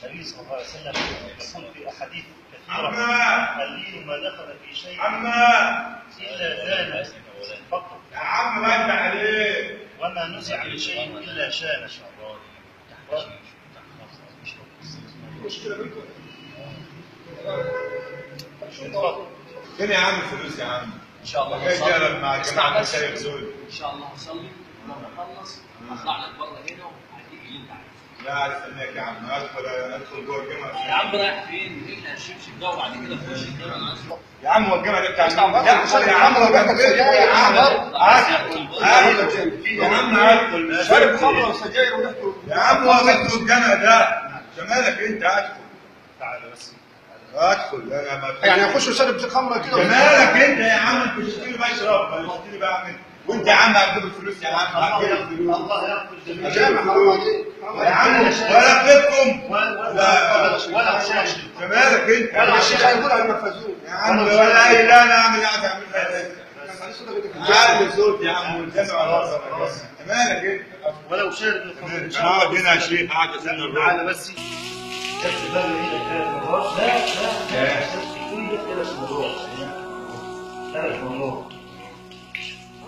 النبي صلى الله عليه وسلم يقول في احاديث كثيرة: اللين ما دخل في شيء الا زان فقط. يا عم ما انت عليه. وما نزع من شيء الا شان. مشكلة منكم. فين يا عم الفلوس يا عم؟ ان شاء الله هنصلي. اسمع بس، ان شاء الله هنصلي ولما اخلص هطلع لك بره هنا وهديك اللي انت عايزه. لا استناك يا عم، ادخل جوه الجامع. يا عم رايح فين؟ اقلع الشبشب ده وبعد كده تخش الجامع. يا عم هو الجامع ده بتاع مين؟ يا عم هو بياخد يا عم ادخل يا عم ادخل. شارب خمره وسجاير وريحته. يا عم هو بيدخل الجامع ده، جمالك انت. ادخل تعالى بس ادخل. انا ما يعني اخش وشارب خمره كده؟ جمالك انت يا عم، انت شفتني بشرب ولا شفتني بعمل؟ وانت يا عم هتجيب الفلوس يا عم، هتجيب الفلوس. الله يغفر الجميع. جامع حرام عليك يا عم، ولا قيمكم ولا شاش. جمالك انت. ولا الشيخ هيقول على المفازون يا عم، ولا اي. لا انا اعمل قاعد اعمل عامل صوت يا عم والجامع على راسك. مالك انت؟ ولو شارب الخمر. ان شاء الله اقعد هنا يا شيخ، قاعد استنى الروح. تعالى بس. بس بقى هنا 3 مرات. لا لا، كل ده 3 مرات. 3 مرات.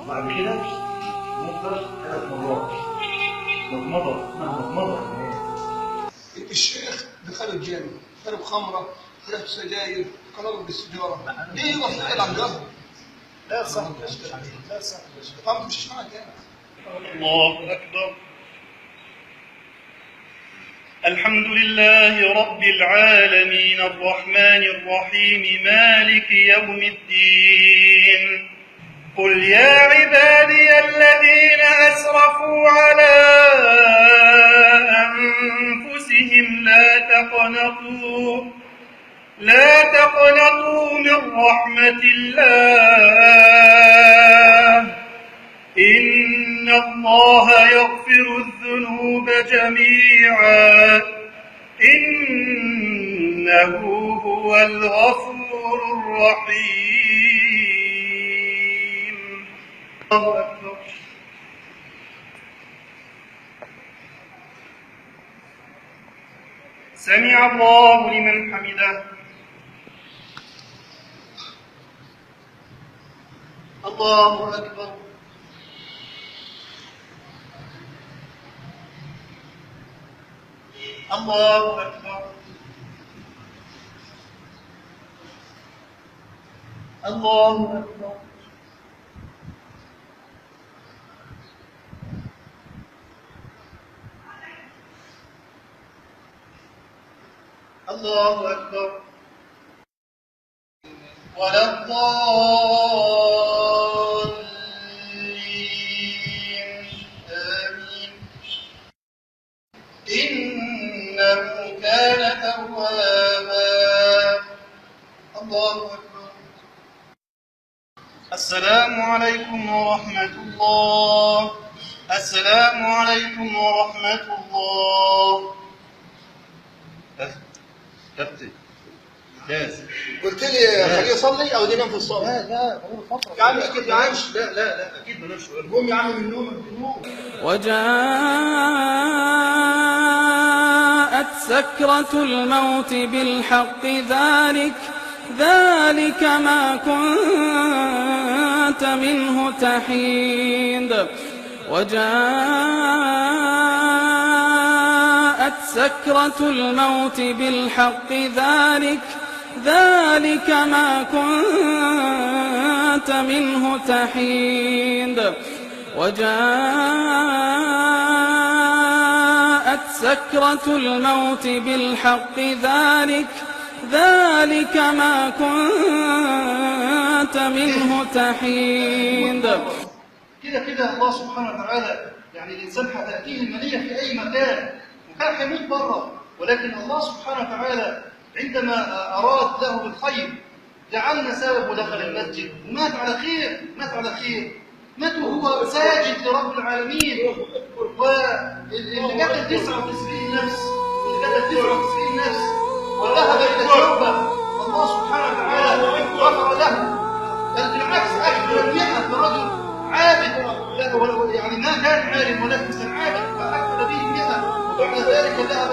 وبعد كده ممكن 3 مرات. مضمضة، مضمضة. الشيخ دخل الجامع، شرب خمرة، شرب سجاير، قرر بالسجارة. ليه يقف يلعب ده؟ لا صح، لا صح. طب مش معاك يعني. الله أكبر. الحمد لله رب العالمين الرحمن الرحيم مالك يوم الدين. قل يا عبادي الذين أسرفوا على أنفسهم لا تقنطوا من رحمة الله إن الله يغفر الذنوب جميعا إنه هو الغفور الرحيم. الله أكبر. سمع الله لمن حمده. الله أكبر. الله أكبر. الله أكبر. الله أكبر. ولا الضالين. آمين. إنه كان توابا. الله أكبر. السلام عليكم ورحمة الله. السلام عليكم ورحمة الله. كابتن ممتاز. قلت لي خليه يصلي او ينام في الصلاة. لا لا، هو فترة يا عم اسكت يا عم. لا لا لا، اكيد ما نامش. قوم يا عم من النوم. وجاءت سكرة الموت بالحق ذلك ما كنت منه تحيد. وجاءت سكرة الموت بالحق ذلك ما كنت منه تحيد. وجاءت سكرة الموت بالحق ذلك ما كنت منه تحيد. كده كده الله سبحانه وتعالى، يعني الإنسان هتأتيه المنية في أي مكان وكان هيموت بره، ولكن الله سبحانه وتعالى عندما أراد له بالخير جعلنا سبب ودخل المسجد ومات على خير، مات على خير، مات وهو ساجد لرب العالمين. واللي قتل 99 نفس، واللي قتل 99 نفس وذهب إلى التوبة، الله سبحانه وتعالى غفر له. بل بالعكس أكثر 100 برجل عابد، يعني ما كان عالم ولكن كان عابد، فأكثر به 100، وبعد ذلك ذهب